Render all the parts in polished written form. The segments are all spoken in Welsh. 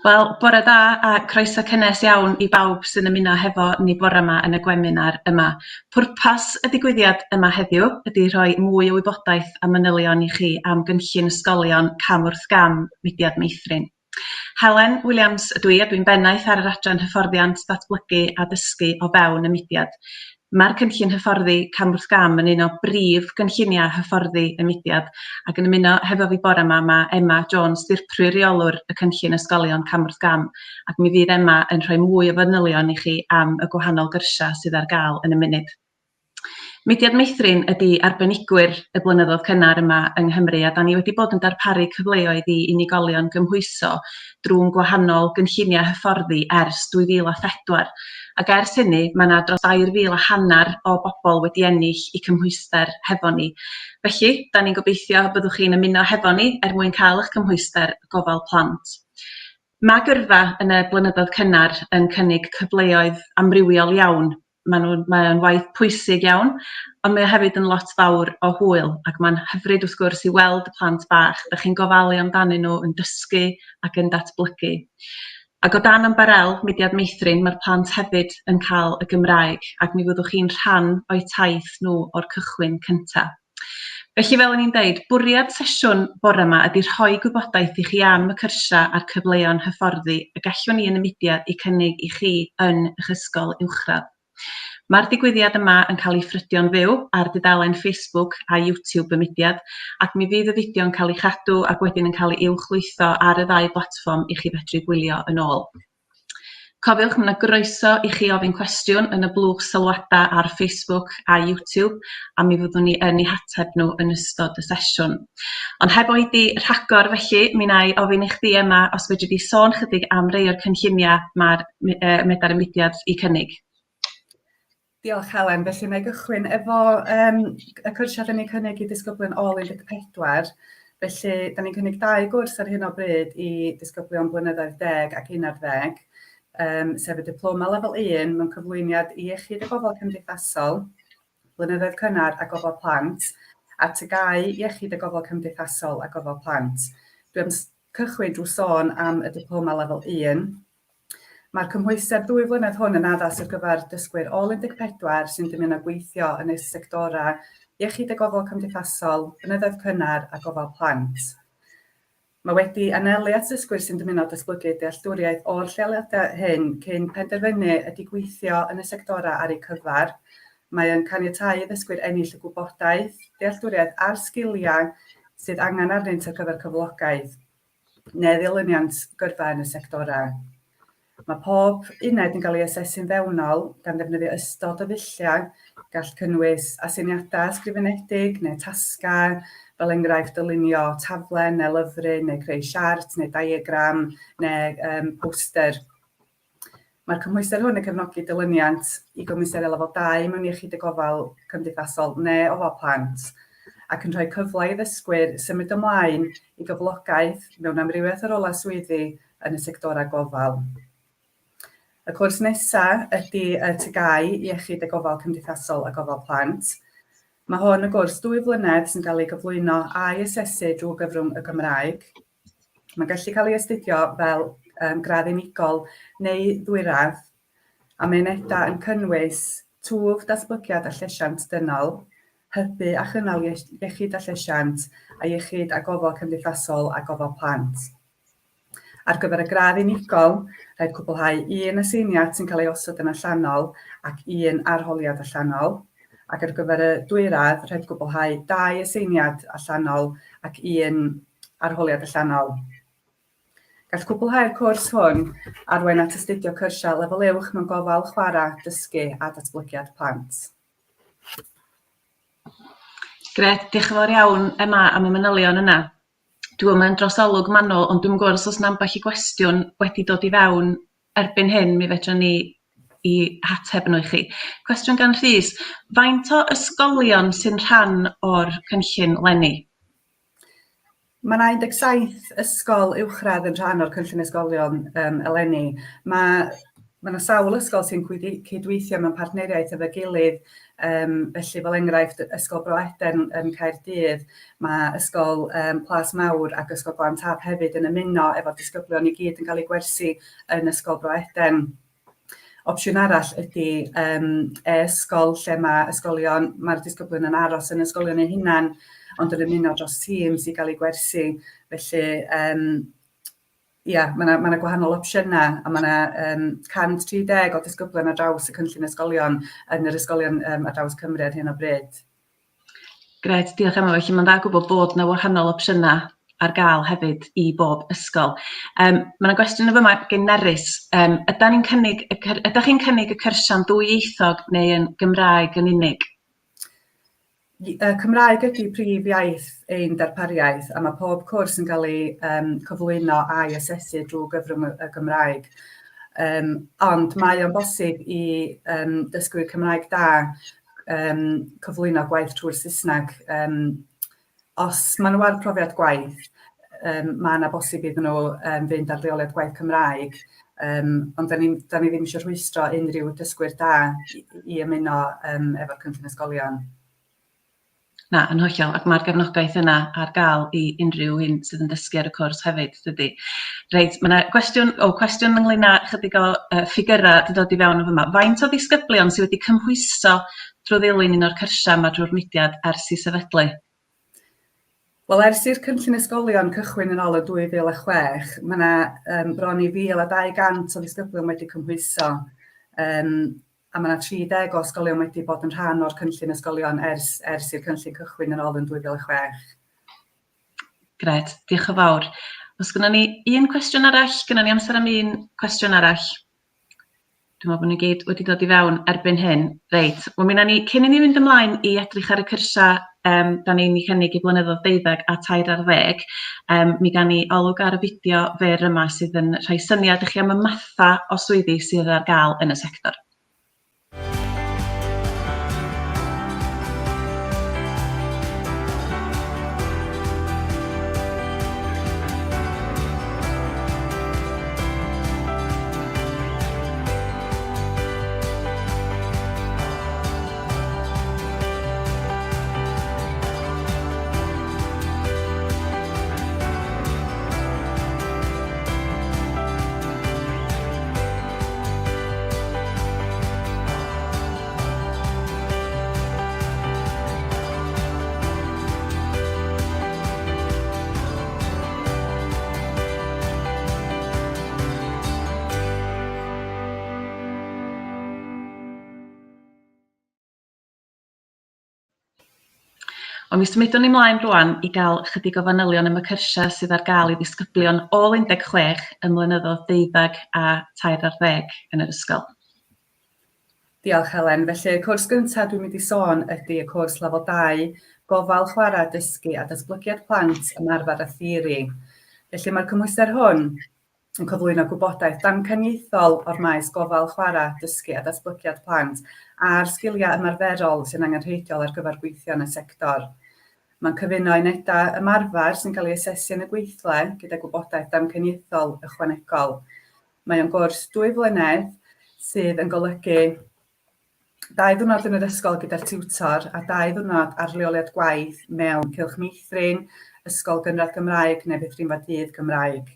Wel, bore da a croeso cynnes iawn i bawb sy'n ymuno hefo ni bore yma yn y gweminar yma. Pwrpas y digwyddiad yma heddiw ydy rhoi mwy o wybodaeth a manylion i chi am gynllun ysgolion cam wrth gam Mudiad Meithrin. Helen Williams ydw i a dwi'n bennaeth ar yr adran hyfforddiant, datblygu a dysgu o fewn y mudiad. Mae'r cynllun hyfforddi cam wrth gam yn un o brif gynlluniau hyfforddi y mudiad ac yn ymuno hefo fi bore yma mae Emma Jones, Dirprwy Reolwr y Cynllun Ysgolion Cam wrth Gam, ac mi fydd Emma yn rhoi mwy o fanylion i chi am y gwahanol gyrsiau sydd ar gael yn y munud. Mudiad Meithrin ydy arbenigwyr y blynyddoedd cynnar yma yng Nghymru a da ni wedi bod yn darparu cyfleoedd i unigolion gymhwyso drwy'n gwahanol gynlluniau hyfforddi ers 2004 ac ers hynny mae yna dros 2,500 o bobl wedi ennill eu cymhwyster hefo ni. Felly, da ni'n gobeithio byddwch chi'n ymuno hefo ni er mwyn cael eich cymhwyster gofal plant. Mae gyrfa yn y blynyddoedd cynnar yn cynnig cyfleoedd amrywiol iawn. Maen nhw'n, mae o'n waith pwysig iawn, ond mae o hefyd yn lot fawr o hwyl ac mae'n hyfryd wrth gwrs i weld y plant bach dach chi'n gofalu amdanyn nhw yn dysgu ac yn datblygu. Ac o dan ymbarel Mudiad Meithrin mae'r plant hefyd yn cael y Gymraeg ac mi fyddwch chi'n rhan o'u taith nhw o'r cychwyn cyntaf. Felly fel o'n i'n deud, bwriad sesiwn bore yma ydy rhoi gwybodaeth i chi am y cyrsiau a'r cyfleon hyfforddi y gallwn ni yn y mudiad eu cynnig i chi yn eich ysgol uwchradd. Mae'r digwyddiad yma yn cael ei ffrydio'n fyw ar dudalen Facebook a YouTube y mudiad ac mi fydd y fideo'n cael ei chadw ac wedyn yn cael ei uwchlwytho ar y ddau blatfform i chi fedru gwylio yn ôl. Cofiwch, mae 'na groeso i chi ofyn cwestiwn yn y blwch sylwadau ar Facebook a YouTube, a mi fyddwn ni yn eu hateb nhw yn ystod y sesiwn. Ond heb oedi rhagor felly, mi wna i ofyn i chdi Emma os fedri di sôn chydig am rei o'r cynlluniau mae'r Medar y Mudiad eu cynnig. Diolch Helen. Felly wna i gychwyn efo um, y cyrsiau da ni'n cynnig i disgyblion ôl 14. Felly, da ni'n cynnig dau gwrs ar hyn o bryd i disgyblion blynyddoedd 10 ac 11, um, sef y diploma lefel 1 mewn cyflwyniad i iechyd a gofal cymdeithasol, blynyddoedd cynnar a gofal plant, a TGAU iechyd a gofal cymdeithasol a gofal plant. Dwi am cychwyn drwy sôn am y diploma lefel 1. Mae'r cymhwyster ddwy flynedd hwn yn addas ar gyfer dysgwyr ôl 14 sy'n dymuno gweithio yn y sectorau iechyd a gofal cymdeithasol, blynyddoedd cynnar a gofal plant. Mae wedi anelu at ddysgwyr sy'n dymuno datblygu dealltwriaeth o'r lleoliadau hyn cyn penderfynu ydy gweithio yn y sectorau ar eu cyfer. Mae yn caniatáu i ddysgwyr ennill y gwybodaeth, dealltwriaeth a'r sgiliau sydd angen arnynt ar gyfer cyflogaeth. neu ddilyniant gyrfa yn y sectorau. Mae pob uned yn cael ei asesu'n fewnol gan ddefnyddio ystod o ddulliau, gall cynnwys aseiniadau ysgrifenedig neu tasgau, fel enghraifft dylunio taflen neu lyfryn neu creu siart neu diagram neu um, poster. Mae'r cymhwyster hwn yn cefnogi dilyniant i gymwysterau lefel 2 mewn iechyd a gofal cymdeithasol neu ofal plant, ac yn rhoi cyfle i ddysgwyr symud ymlaen i gyflogaeth mewn amrywiaeth o rolau swyddi yn y sectorau gofal. Y cwrs nesaf ydy y TGAU, Iechyd a Gofal Cymdeithasol a Gofal Plant. Mae hwn yn gwrs dwy flynedd sy'n cael ei gyflwyno a'i asesu drwy gyfrwng y Gymraeg. Mae'n gallu cael ei astudio fel um, gradd unigol neu ddwyradd, a mae unedau yn cynnwys twf, datblygiad a llesiant dynol, hybu a chynnal iechyd a llesiant, a iechyd a gofal cymdeithasol a gofal plant. Ar gyfer y gradd unigol, rhaid cwblhau un aseiniad sy'n cael ei osod yn allanol ac un arholiad allanol. Ac ar gyfer y dwyradd, rhaid gwblhau dau aseiniad allanol ac un arholiad allanol. Gall cwblhau'r cwrs hwn arwain at astudio cyrsiau lefel uwch mewn gofal, chwarae, dysgu a datblygiad plant. Grêt, diolch yn fawr iawn Emma am y manylion yna. Dwi me'wl mae'n drosolwg manwl, ond dwi'm yn gwybod os oes 'na ambell i gwestiwn wedi dod i fewn erbyn hyn, mi fedrwn ni i hateb nhw i chi. Cwestiwn gan Rhys, faint o ysgolion sy'n rhan o'r cynllun 'leni? Mae 'na 17 ysgol uwchradd yn rhan o'r cynllun ysgolion um, eleni. Mae mae 'na sawl ysgol sy'n cydweithio mewn partneriaeth efo'i gilydd, um, felly fel enghraifft Ysgol Bro Edern yn Caerdydd, mae Ysgol um, Plas Mawr ac Ysgol Glan Taf hefyd yn ymuno efo'r disgyblion i gyd yn cael eu gwersi yn Ysgol Bro Edern. Opsiwn arall ydy um, e-ysgol, lle mae ysgolion, mae'r disgyblion yn aros yn ysgolion eu hunain, ond yn ymuno dros Teams i gael eu gwersi. Felly, um, ia, mae yna ma gwahanol opsiynau, a mae yna um, 130 o disgyblion ar draws y cynllun ysgolion yn yr ysgolion um, ar draws Cymru ar hyn o bryd. Grêt, diolch Emma. Felly mae'n dda gwybod bod 'na wahanol opsiynau ar gael hefyd i bob ysgol. Um, mae yna gwestiwn yn fyma gen Nerys. Um, ydan ni'n cynnig y, ydych chi'n cynnig y cyrsiau'n ddwyieithog neu yn Gymraeg yn unig? Cymraeg ydy prif iaith ein darpariaeth a mae pob cwrs yn cael ei um, cyflwyno a'i asesu drwy gyfrwng y Gymraeg. Um, ond mae o'n bosib i um, dysgwyr Cymraeg da um, cyflwyno gwaith trwy'r Saesneg. Um, os maen nhw ar profiad gwaith, um, mae yna bosib iddyn nhw um, fynd ar leoliad gwaith Cymraeg, um, ond da ni, da ni ddim eisiau rhwystro unrhyw dysgwyr da i, i ymuno um, efo'r cynllun ysgolion. Na, yn hollol, ac mae'r gefnogaeth yna ar gael i unrhyw un sydd yn dysgu ar y cwrs hefyd, dydy. Reit, mae yna gwestiwn, o, cwestiwn ynglyn â chydig o uh, ffigyrau wedi dod i fewn yn fyma. Faint o ddisgyblion sydd wedi cymhwyso drwy ddilyn un o'r cyrsiau yma drwy'r mudiad ers i sefydlu? Wel, ers i'r cynllun ysgolion cychwyn yn ôl yn 2006, mae yna um, bron i 1,200 o ddisgyblion wedi cymhwyso. Um, a mae 'na 30 o ysgolion wedi bod yn rhan o'r cynllun ysgolion ers, ers i'r cynllun cychwyn yn ôl yn 2006. Gret, diolch yn fawr. Os gynnon ni un cwestiwn arall, gynnon ni amser am un cwestiwn arall. Dwi'n meddwl bod ni gyd wedi dod i fewn erbyn hyn. Reit, wel mi wnawn ni, cyn i ni fynd ymlaen i edrych ar y cyrsiau um, da ni'n ei chynnig i blynyddoedd 12 a 13, um, mi gawn ni olwg ar y fideo fer yma sydd yn rhoi syniad i chi am y mathau o swyddi sydd ar gael yn y sector. Ond mi symudwn ni mlaen rwan i gael chydig o fanylion am y cyrsiau sydd ar gael i ddisgyblion ôl 16 ym mlynyddoedd deuddeg a tair ar ddeg yn yr ysgol. Diolch Helen. Felly y cwrs gyntaf dwi'n mynd i sôn ydy y cwrs lefel 2, Gofal, Chwarae, Dysgu a Datblygiad Plant, Ymarfer a Theori. Felly mae'r cymhwyster hwn yn cyflwyno gwybodaeth damcaniaethol o'r maes gofal, chwarae, dysgu a datblygiad plant a'r sgiliau ymarferol sy'n angenrheidiol ar gyfer gweithio yn y sector. Mae'n cyfuno unedau ymarfer sy'n cael ei asesu yn y gweithle gyda gwybodaeth damcaniaethol ychwanegol. Mae o'n gwrs dwy flynedd sydd yn golygu Dau ddiwrnod yn yr ysgol gyda'r tiwtor a dau ddiwrnod ar leoliad gwaith mewn cylch meithrin, ysgol gynradd Gymraeg neu feithrinfa dydd Gymraeg.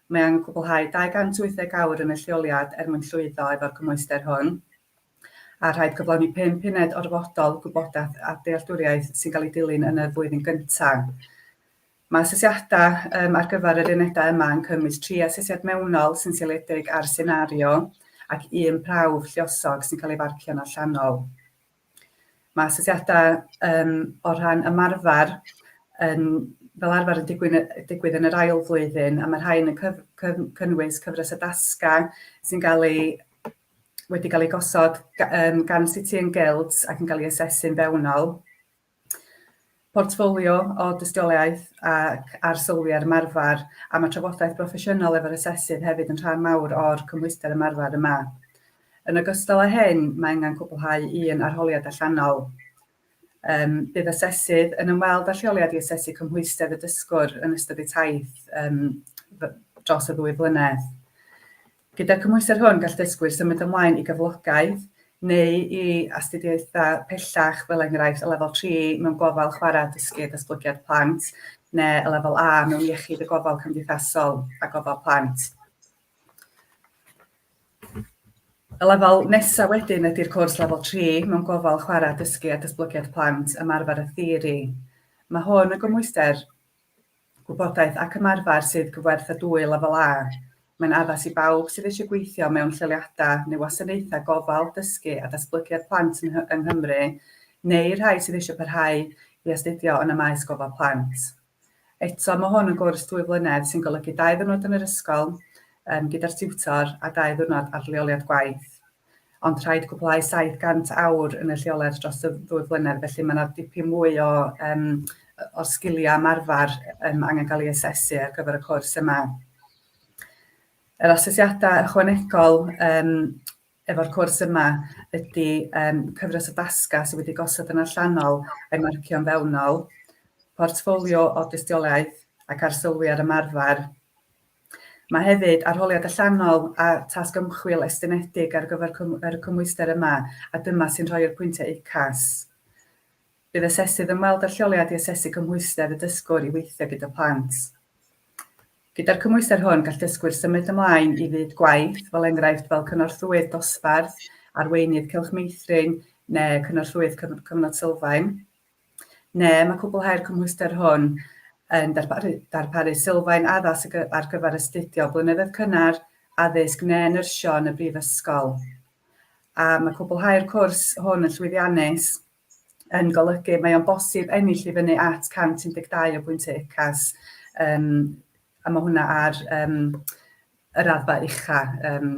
Mae angen cwblhau 280 awr yn y lleoliad er mwyn llwyddo efo'r cymhwyster hwn, a rhaid cyflawni pump uned orfodol gwybodaeth a dealltwriaeth sy'n cael ei dilyn yn y flwyddyn gyntaf. Mae asesiadau um, ar gyfer yr unedau yma yn cynnwys tri asesiad mewnol sy'n seiliedig ar senario ac un prawf lluosog sy'n cael ei farcio'n allanol. Mae asesiadau um, o rhan ymarfer yn fel arfer yn digwydd, digwydd yn yr ail flwyddyn, a mae rhain yn cyf, cyf, cynnwys cyfres o dasgau sy'n cael ei wedi cael ei gosod um, gan City and Guilds ac yn cael ei asesu'n fewnol. Portffolio o dystiolaeth ac arsylwi ar ymarfer, a mae trafodaeth broffesiynol efo'r asesydd hefyd yn rhan mawr o'r cymhwyster ymarfer yma. Yn ogystal â hyn, mae angen cwblhau un arholiad allanol. Um, bydd asesydd yn ymweld â lleoliad i asesu cymhwyster y dysgwr yn ystod eu taith um, dros y ddwy flynedd. Gyda'r cymhwyster hwn, gall dysgwyr symud ymlaen i gyflogaeth neu i astudiaethau pellach, fel enghraifft y lefel 3 mewn gofal chwarae, dysgu a datblygiad plant, neu y lefel A mewn iechyd a gofal cymdeithasol a gofal plant. Y lefel nesaf wedyn ydy'r cwrs lefel 3 mewn gofal chwarae, dysgu a datblygiad plant, ymarfer a theori. Mae hwn yn gymhwyster gwybodaeth ac ymarfer sydd gyfwerth â dwy lefel A. Mae'n addas i bawb sydd eisiau gweithio mewn lleoliadau neu wasanaethau gofal, dysgu a datblygiad plant yng Nghymru, neu i'r rhai sydd eisiau parhau i astudio yn y maes gofal plant. Eto, mae hwn yn gwrs dwy flynedd sy'n golygu dau ddiwrnod yn yr ysgol um, gyda'r tiwtor a dau ddiwrnod ar leoliad gwaith. Ond rhaid cwblhau 700 awr yn y lleoliad dros y ddwy flynedd, felly mae yna dipyn mwy o, um, o sgiliau ymarfer um, angen cael ei asesu ar gyfer y cwrs yma. Yr asesiadau ychwanegol um, efo'r cwrs yma ydy um, cyfres o dasgau sydd wedi gosod yn allanol a'i marcio'n fewnol, portffolio o dystiolaeth ac arsylwi ar ymarfer. Mae hefyd arholiad allanol a tasg ymchwil estynedig ar gyfer yr cymhwyster yma, a dyma sy'n rhoi'r pwyntiau UCAS. Bydd asesydd yn weld â'r lleoliad i asesu cymhwyster y dysgwr i weithio gyda plant. Gyda'r cymhwyster hwn, gall dysgwyr symud ymlaen i fyd gwaith, fel enghraifft fel cynorthwyydd dosbarth, arweinydd cylch meithrin neu cynorthwyydd cyfnod sylfaen. Neu mae cwblhau'r cymhwyster hwn yn darparu, darparu sylfaen addas ar gyfer astudio blynyddoedd cynnar, addysg neu nyrsio yn y brifysgol. A mae cwblhau'r cwrs hwn yn llwyddiannus yn golygu mae o'n bosib ennill i fyny at 112 o bwyntiau UCAS, um, a mae hwnna ar um, y raddfa ucha. Um,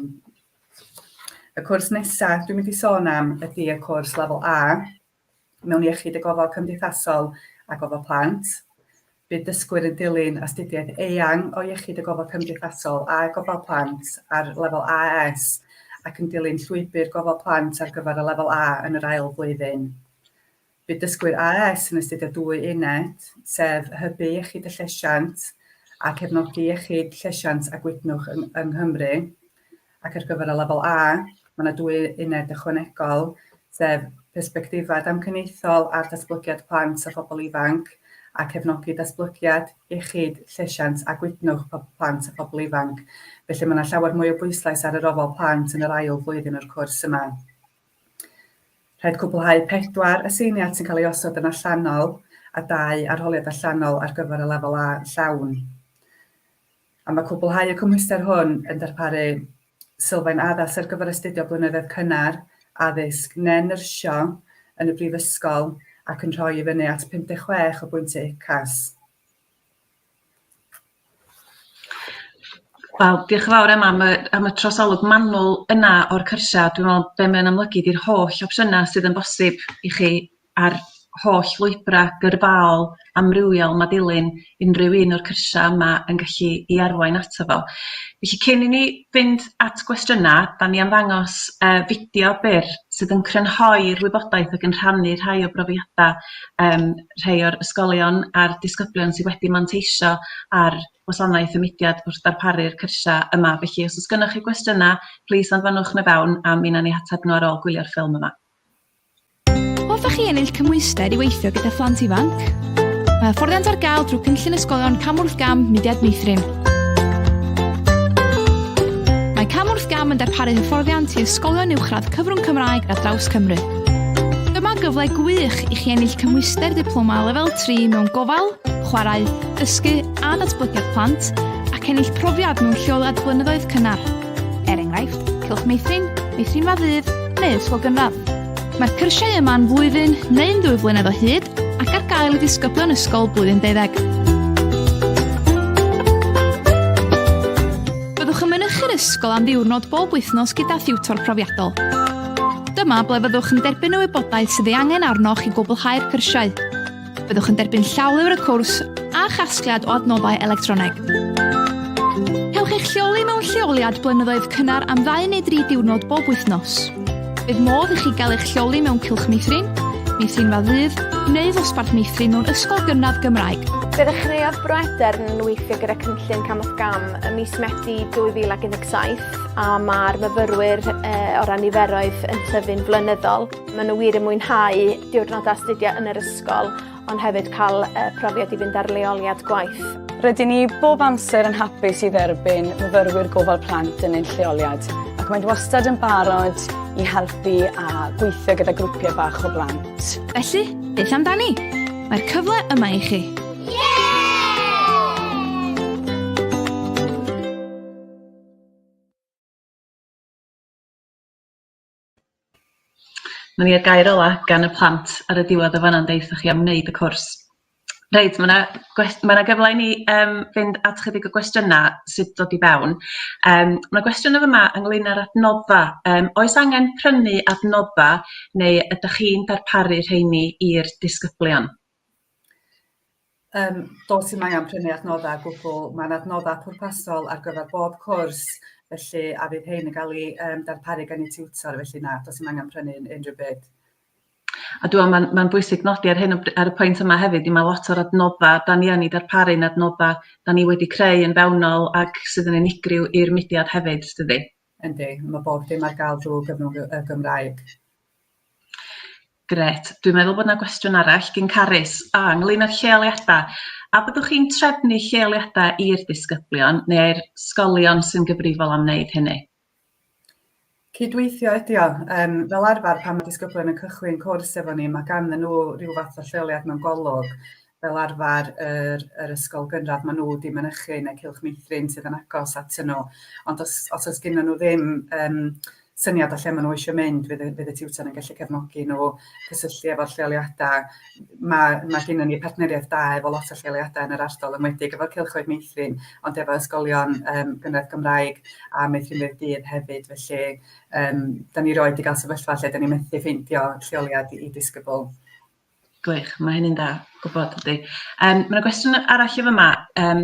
y cwrs nesaf dwi'n mynd i sôn am ydy y cwrs lefel A, mewn iechyd a gofal cymdeithasol a gofal plant. Bydd dysgwyr yn dilyn astudiaeth eang o iechyd a gofal cymdeithasol a gofal plant ar lefel AS ac yn dilyn llwybr gofal plant ar gyfer y lefel A yn yr ail flwyddyn. Bydd dysgwyr AS yn astudio dwy uned, sef hybu iechyd a llesiant a cefnogi iechyd, llesiant a gwydnwch yng, yng Nghymru. Ac ar gyfer y lefel A, mae yna dwy uned ychwanegol, sef persbectifau damcaniaethol ar datblygiad plant a phobl ifanc, a cefnogi datblygiad, iechyd, llesiant a gwydnwch plant a phobl ifanc. Felly mae yna llawer mwy o bwyslais ar yr ofal plant yn yr ail flwyddyn o'r cwrs yma. Rhaid cwblhau pedwar aseiniad sy'n cael ei osod yn allanol a dau arholiad allanol ar gyfer y lefel A llawn. A mae cwblhau y cymhwyster hwn yn darparu sylfaen addas ar gyfer astudio blynyddoedd cynnar, addysg neu nyrsio yn y brifysgol ac yn rhoi i fyny at 56 o bwyntiau UCAS. Wel, diolch yn fawr Emma am y, am y trosolwg manwl yna o'r cyrsiau. Dwi'n meddwl be mae'n amlygu 'di'r holl opsiynau sydd yn bosib i chi a'r holl lwybrau gyrfaol amrywiol ma' dilyn unrhyw un o'r cyrsiau yma yn gallu ei arwain ato fo. Felly cyn i ni fynd at gwestiynau, da ni am ddangos uh, fideo byr sydd yn crynhoi'r wybodaeth ac yn rhannu rhai o brofiadau um, rhai o'r ysgolion a'r disgyblion sydd wedi manteisio ar wasanaeth y mudiad wrth ddarparu'r cyrsiau yma. Felly os oes gennych chi gwestiynau, plîs anfonwch nhw fewn a mi wnawn ni ateb nhw ar ôl gwylio'r ffilm yma. Hoffech chi ennill cymhwyster i weithio gyda phlant ifanc? Mae hyfforddiant ar gael drwy Cynllun Ysgolion Cam Wrth Gam Mudiad Meithrin. Mae Cam Wrth Gam yn darparu hyfforddiant i ysgolion uwchradd cyfrwng Cymraeg ar draws Cymru. Dyma gyfle gwych i chi ennill cymhwyster diploma lefel 3 mewn gofal, chwarae, dysgu a datblygiad plant ac ennill profiad mewn lleoliad blynyddoedd cynnar. Er enghraifft, Cylch Meithrin, Meithrinfa Ddydd neu Ysgol Gynradd. Mae'r cyrsiau yma'n flwyddyn neu'n ddwy flynedd o hyd ac ar gael i ddisgyblion ysgol blwyddyn deuddeg. Byddwch yn mynychu'r ysgol am ddiwrnod bob wythnos gyda thiwtor profiadol. Dyma ble fyddwch yn derbyn y wybodaeth sydd ei angen arnoch i gwblhau'r cyrsiau. Byddwch yn derbyn llawlyfr y cwrs a chasgliad o adnoddau electroneg. Cewch eich lleoli mewn lleoliad blynyddoedd cynnar am ddau neu dri diwrnod bob wythnos. Bydd modd i chi gael eich lleoli mewn cylch meithrin, meithrinfa ddydd neu ddosbarth meithrin mewn ysgol gynradd Gymraeg. Fe ddechreuodd Bro Edern weithio gyda cynllun Cam wrth Gam ym mis Medi 2017 a mae'r myfyrwyr o ran niferoedd yn tyfu'n flynyddol. Maen nhw wir yn mwynhau diwrnod astudio yn yr ysgol, ond hefyd cael profiad i fynd ar leoliad gwaith. Rydyn ni bob amser yn hapus i dderbyn myfyrwyr gofal plant yn ein lleoliad ac maent wastad yn barod i helpu a gweithio gyda grwpiau bach o blant. Felly, beth amdani? Mae'r cyfle yma i chi. 'Na ni'r gair ola gan y plant ar y diwedd y fan'na yn deutha chi am wneud y cwrs. Reit, ma' 'na gwest- ma' 'na gyfle i ni yym fynd at chydig o gwestiynau sydd dod i fewn. Yym ma' 'na gwestiwn yn fyma ynglyn â'r adnodda'. Yym oes angen prynu adnodda' neu ydach chi'n darparu rheini i'r disgyblion? Yym does dim angen prynu adnoddau o gwbl. Mae'n adnoddau pwrpasol ar gyfer bob cwrs, felly a fydd hein yn cael eu yym darparu gan eu tiwtor, felly na, does dim angen prynu unrhyw beth. A dwi me'wl ma'n ma'n bwysig nodi ar hyn o br- ar y pwynt yma hefyd, mae lot o'r adnoddau 'dan ni yn eu darparu yn adnoddau 'dan ni wedi creu yn fewnol ac sydd yn unigryw i'r mudiad hefyd, dydi? Yndi, mae bob dim ar gael drwy gyfrwng y Gymraeg. Grêt. Dwi'n meddwl bod 'na gwestiwn arall gin Carys. A, ynglyn â'r lleoliadau. A byddwch chi'n trefnu lleoliadau i'r disgyblion neu ai'r ysgolion sy'n gyfrifol am wneud hynny? Cydweithio ydi o. Yym, fel arfer pan mae disgyblion yn cychwyn cwrs efo ni, mae ganddyn nhw ryw fath o lleoliad mewn golwg. Fel arfer yr, yr ysgol gynradd maen nhw wedi mynychu neu cylch meithrin sydd yn agos atyn nhw. Ond os, os oes gennyn nhw ddim yym, syniad o lle maen nhw eisiau mynd, fydd y, fydd y tiwtor yn gallu cefnogi nhw, cysylltu efo'r lleoliadau. Mae, mae gennym ni partneriaeth da efo lot o lleoliadau yn yr ardal, enwedig efo'r cylchoedd meithrin, ond efo ysgolion um, gynradd Gymraeg a meithrinfeydd dydd hefyd. Felly, um, da ni roed i gael sefyllfa lle da ni methu ffeindio lleoliad i, i disgybl. Gwych, mae hynny'n dda gwybod dydi. Yym ma' 'na gwestiwn arall yn fyma yym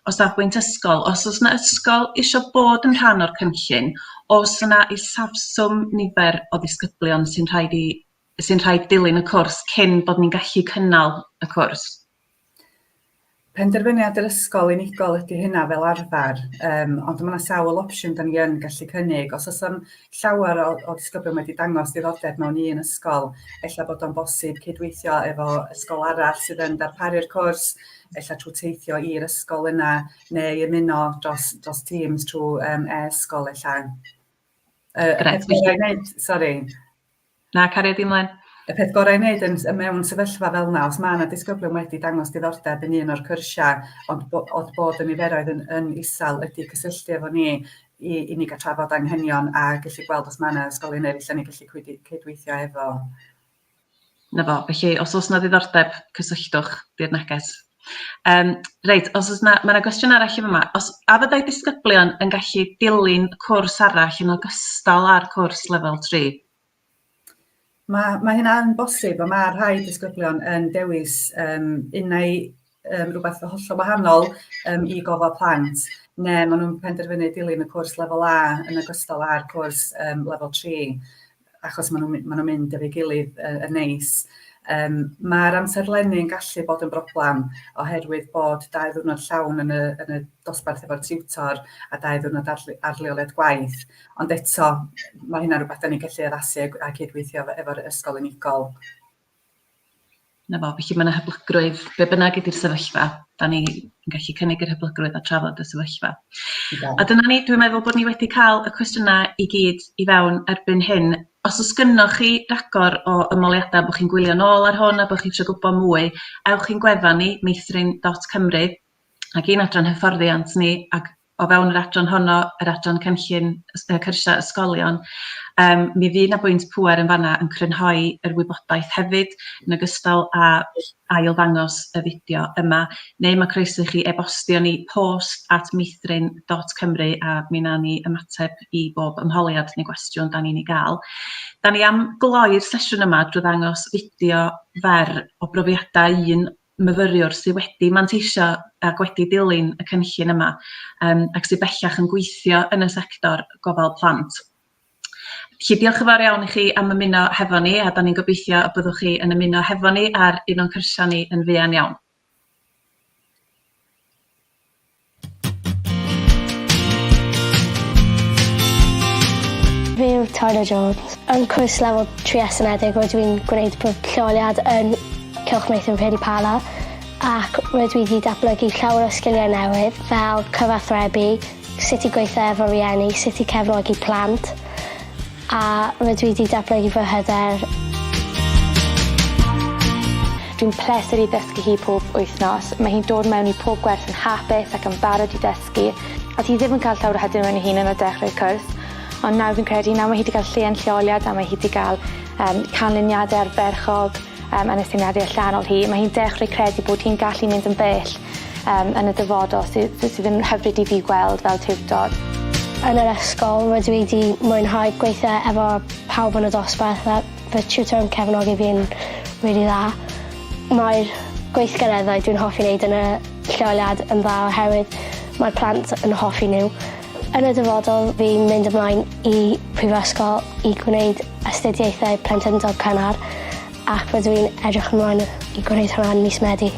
o safbwynt ysgol, os o's 'na ysgol isio bod yn rhan o'r cynllun, o's yna isafswm nifer o ddisgyblion sy'n rhaid i sy'n rhaid dilyn y cwrs cyn bod ni'n gallu cynnal y cwrs? Penderfyniad yr ysgol unigol ydy hynna fel arfer, yym, ond ma' 'na sawl opsiwn 'dan ni yn gallu cynnig. Os oes 'am llawer o o disgyblion wedi dangos diddordeb mewn un ysgol, ella bod o'n bosib cydweithio efo ysgol arall sydd yn darparu'r cwrs, ella trwy teithio i'r ysgol yna, neu ymuno dros dros Teams trwy yym e-sgol ella. Yy y peth gorau i wneud, sori. Na, caria di mlaen. Y peth gorau i wneud yn, mewn sefyllfa fel yna, os mae yna disgyblion wedi dangos diddordeb yn un o'r cyrsiau, ond, bo, ond bod y niferoedd yn, yn isel, ydy cysylltu efo ni i, i ni gael trafod anghenion a gallu gweld os mae yna ysgolion eraill lle ni gallu cydweithio efo. 'Na fo, felly os oes 'na ddiddordeb, cysylltwch, 'di'r neges. Yym reit, os oes 'na, ma' 'na gwestiwn arall yn fama. Os, a fyddai disgyblion yn gallu dilyn cwrs arall yn ogystal â'r cwrs lefel 3? Mae, mae hynna yn bosib, a mae rhai disgyblion yn dewis um, unai um, rhywbeth hollol wahanol um, i gofal plant, neu maen nhw'n penderfynu dilyn y cwrs lefel A yn ogystal â'r cwrs um, lefel 3. achos maen nhw'n maen nhw'n mynd efo'i gilydd yy yn neis. Yym ma'r amserlennu yn gallu bod yn broblem oherwydd bod dau ddiwrnod llawn yn y yn y dosbarth efo'r tiwtor a dau ddiwrnod ar le- ar leoliad gwaith. Ond eto, ma' hynna'n rywbeth 'dan ni'n gallu addasu a a cydweithio efo efo'r ysgol unigol. 'Na fo, felly ma' 'na hyblygrwydd, be bynnag ydi'r sefyllfa, 'dan ni yn gallu cynnig yr hyblygrwydd a trafod y sefyllfa. A dyna ni, dwi'n meddwl bod ni wedi cael y cwestiynau i gyd i fewn erbyn hyn. Os oes gynnoch chi ragor o ymholiadau bod chi'n gwylio nôl ar hwn a bod chi eisiau gwybod mwy, ewch i'n gwefan ni, meithrin.cymru, ac i'n adran hyfforddiant ni, ac o fewn yr adran honno, yr adran cynllun cyrsiau ysgolion. Mi fydd 'na bwynt pŵer yn fanna yn crynhoi yr wybodaeth hefyd, yn ogystal â ail ddangos y fideo yma, neu mae croeso i chi e-bostio ni post@meithrin.cymru a mi wnawn ni ymateb i bob ymholiad neu gwestiwn da ni'n ei gael. Da ni am gloi'r sesiwn yma drwy ddangos fideo fer o brofiadau un myfyriwr sydd wedi manteisio ac wedi dilyn y cynllun yma ac sydd bellach yn gweithio yn y sector gofal plant. Felly diolch yn fawr iawn i chi am ymuno hefo ni a 'dan ni'n gobeithio y byddwch chi yn ymuno hefo ni ar un o'n cyrsiau ni yn fuan iawn. Fi yw Tyler Jones. Yn cwrs lefel 3 estynedig rydw i'n gwneud pob lleoliad yn Cylch Meithrin Pen Pala ac rydw i wedi datblygu llawer o sgiliau newydd fel cyfathrebu, sut i gweithio efo rieni, sut i cefnogi plant a rydw i 'di datblygu fy hyder. Dwi'n pleser i ddysgu hi pob wythnos. Mae hi'n dod mewn i pob gwers yn hapus ac yn barod i dysgu. O'dd hi ddim yn cael llawer o hyder mewn ei hun yn y dechrau'r cwrs, ond nawr fi'n credu nawr ma' hi 'di ga'l lle yn lleoliad a mae hi 'di ga'l yym canlyniade ardderchog yym yn y syniade allanol hi, mae hi'n dechrau credu bod hi'n gallu mynd yn bell yym yn y dyfodol sy- sy- sydd yn hyfryd i fi gweld fel tiwtor. Yn yr ysgol rydw i 'di mwynhau gweithio efo pawb yn y dosbarth a fy tiwtor yn cefnogi fi'n rili dda. Mae'r gweithgareddau dwi'n hoffi neud yn y lleoliad yn dda oherwydd mae'r plant yn hoffi nhw. Yn y dyfodol fi'n mynd ymlaen i prifysgol i gwneud astudiaethau plentyndod cynnar ac rydw i'n edrych ymlaen i gwneud hwnna yn mis Medi.